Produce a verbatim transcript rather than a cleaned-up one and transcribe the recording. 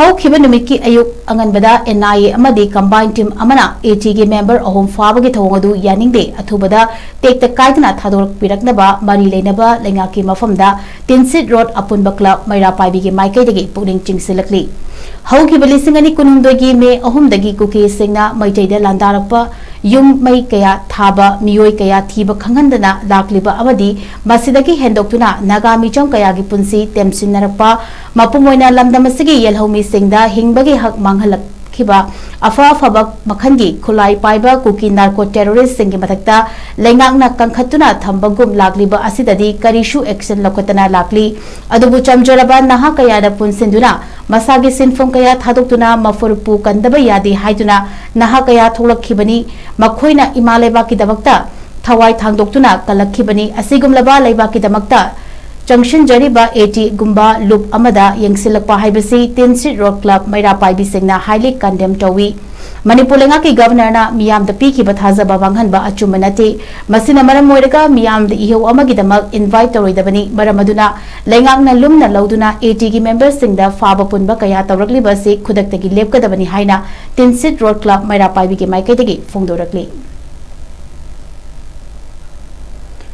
ꯍꯧꯈꯤꯕ ꯅꯨꯃꯤꯠꯀꯤ ꯑꯌꯨꯛ ꯑꯉꯟꯕꯗ N I A ꯑꯃꯗꯤ combined team ꯑꯃꯅ A T ꯒꯤ member ꯑꯍꯨꯝ ꯐꯥꯕꯒꯤ ꯊꯧꯑꯣꯡ ꯑꯗꯨ ꯌꯥꯅꯤꯡꯗꯦ, ꯑꯊꯨꯕꯗ ꯇꯦꯛꯇ ꯀꯥꯏꯗꯅ ꯊꯥꯗꯣꯔꯛꯄꯤꯔꯛꯅꯕ ꯃꯔꯤ ꯂꯩꯅꯕ ꯂꯩꯉꯥꯛꯀꯤ ꯃꯐꯝꯗ ꯇꯤꯟꯁꯤꯠ ꯔꯣꯗ ꯑꯄꯨꯟꯕ club ꯃꯩꯔꯥ ꯄꯥꯏꯕꯤꯒꯤ ꯃꯥꯏꯀꯩꯗꯒꯤ ꯄꯨꯛꯅꯤꯡ ꯆꯤꯡꯁꯤꯜꯂꯛꯂꯤ꯫ ꯍꯧꯈꯤꯕ ꯂꯤꯁꯤꯡ ꯑꯅꯤ ꯀꯨꯟꯍꯨꯝꯗꯣꯏꯒꯤ ꯃꯦ ꯑꯍꯨꯝꯗꯒꯤ ꯀꯨꯀꯤꯁꯤꯡꯅ ꯃꯩꯇꯩꯗ ꯂꯥꯟꯗꯥꯔꯛꯄ ꯌꯨꯝ ꯃꯩ ꯀꯌꯥ ꯊꯥꯕ, ꯃꯤꯑꯣꯏ ꯀꯌꯥ ꯊꯤꯕ ꯈꯪꯍꯟꯗꯅ ꯂꯥꯛꯂꯤꯕ ꯑꯃꯗꯤ ꯃꯁꯤꯗꯒꯤ ꯍꯦꯟꯗꯣꯛꯇꯨꯅ ꯅꯥꯒꯥ ꯃꯤꯆꯝ ꯀꯌꯥꯒꯤ ꯄꯨꯟꯁꯤ ꯇꯦꯝꯁꯤꯟꯅꯔꯛꯄ, ꯃꯄꯨꯡ ꯑꯣꯏꯅ ꯂꯝꯗꯝ ꯑꯁꯤꯒꯤ ꯌꯦꯜꯍꯧꯃꯤꯁꯤꯡꯗ ꯍꯤꯡꯕꯒꯤ ꯍꯛ ꯃꯥꯡꯍꯜꯂꯛꯈꯤꯕ ꯑꯐ ꯑꯐꯕ ꯃꯈꯜꯒꯤ ꯈꯨꯠꯂꯥꯏ ꯄꯥꯏꯕ ꯀꯨꯀꯤ narco terrorist ꯁꯤꯡꯒꯤ ꯃꯊꯛꯇ ꯂꯩꯉꯥꯛꯅ ꯀꯟꯈꯠꯇꯨꯅ ꯊꯝꯕꯒꯨꯝ ꯂꯥꯛꯂꯤꯕ ꯑꯁꯤꯗꯗꯤ ꯀꯔꯤꯁꯨ action ꯂꯧꯈꯠꯇꯅ ꯂꯥꯛꯂꯤ꯫ ꯑꯗꯨꯕꯨ ꯆꯝꯖꯔꯕ ꯅꯍꯥ ꯀꯌꯥꯗ ꯄꯨꯟꯁꯤꯟꯗꯨꯅ ꯃꯁꯥꯒꯤ ꯁꯤꯟꯐꯝ ꯀꯌꯥ ꯊꯥꯗꯣꯛꯇꯨꯅ ꯃꯐꯨꯔꯨꯞꯄꯨ ꯀꯟꯗꯕ ꯌꯥꯗꯦ ꯍꯥꯏꯗꯨꯅ ꯅꯍꯥ ꯀꯌꯥ ꯊꯣꯛꯂꯛꯈꯤꯕꯅꯤ꯫ ꯃꯈꯣꯏꯅ ꯏꯃꯥ ꯂꯩꯕꯥꯛꯀꯤꯗꯃꯛꯇ ꯊꯋꯥꯏ ꯊꯥꯡꯗꯣꯛꯇꯨꯅ ꯀꯜꯂꯛꯈꯤꯕꯅꯤ꯫ ꯑꯁꯤꯒꯨꯝꯂꯕ ꯂꯩꯕꯥꯛꯀꯤꯗꯃꯛꯇ ꯆꯪꯁꯤꯟꯖꯔꯤꯕ A T ꯒꯨꯝꯕ ꯂꯨꯞ ꯑꯃꯗ ꯌꯦꯡꯁꯤꯜꯂꯛꯄ ꯍꯥꯏꯕꯁꯤ Tinsid road club ꯃꯩꯔꯥ ꯄꯥꯏꯕꯤꯁꯤꯡꯅ highly condemn ꯇꯧꯏ꯫ ꯃꯅꯤꯄꯨꯔ ꯂꯩꯉꯥꯛꯀꯤ Governor ꯅ ꯃꯤꯌꯥꯝꯗ ꯄꯤꯈꯤꯕ ꯊꯥꯖꯕ ꯃꯥꯡꯍꯟꯕ ꯑꯆꯨꯝꯕ ꯅꯠꯇꯦ꯫ ꯃꯁꯤꯅ ꯃꯔꯝ ꯑꯣꯏꯔꯒ ꯃꯤꯌꯥꯝꯗ ꯏꯍꯧ ꯑꯃꯒꯤꯗꯃꯛ invite ꯇꯧꯔꯣꯏꯗꯕꯅꯤ꯫ ꯃꯔꯝ ꯑꯗꯨꯅ ꯂꯩꯉꯥꯛꯅ ꯂꯨꯝꯅ ꯂꯧꯗꯨꯅ A T ꯒꯤ member ꯁꯤꯡꯗ ꯐꯥꯕ ꯄꯨꯟꯕ ꯀꯌꯥ ꯇꯧꯔꯛꯂꯤꯕ ꯑꯁꯤ ꯈꯨꯗꯛꯇꯒꯤ ꯂꯦꯞꯀꯗꯕꯅꯤ ꯍꯥꯏꯅ ꯇꯤꯟꯁꯤꯠ ꯔꯣꯗ club ꯃꯩꯔꯥ ꯄꯥꯏꯕꯤꯒꯤ ꯃꯥꯏꯀꯩꯗꯒꯤ ꯐꯣꯡꯗꯣꯔꯛꯂꯤ꯫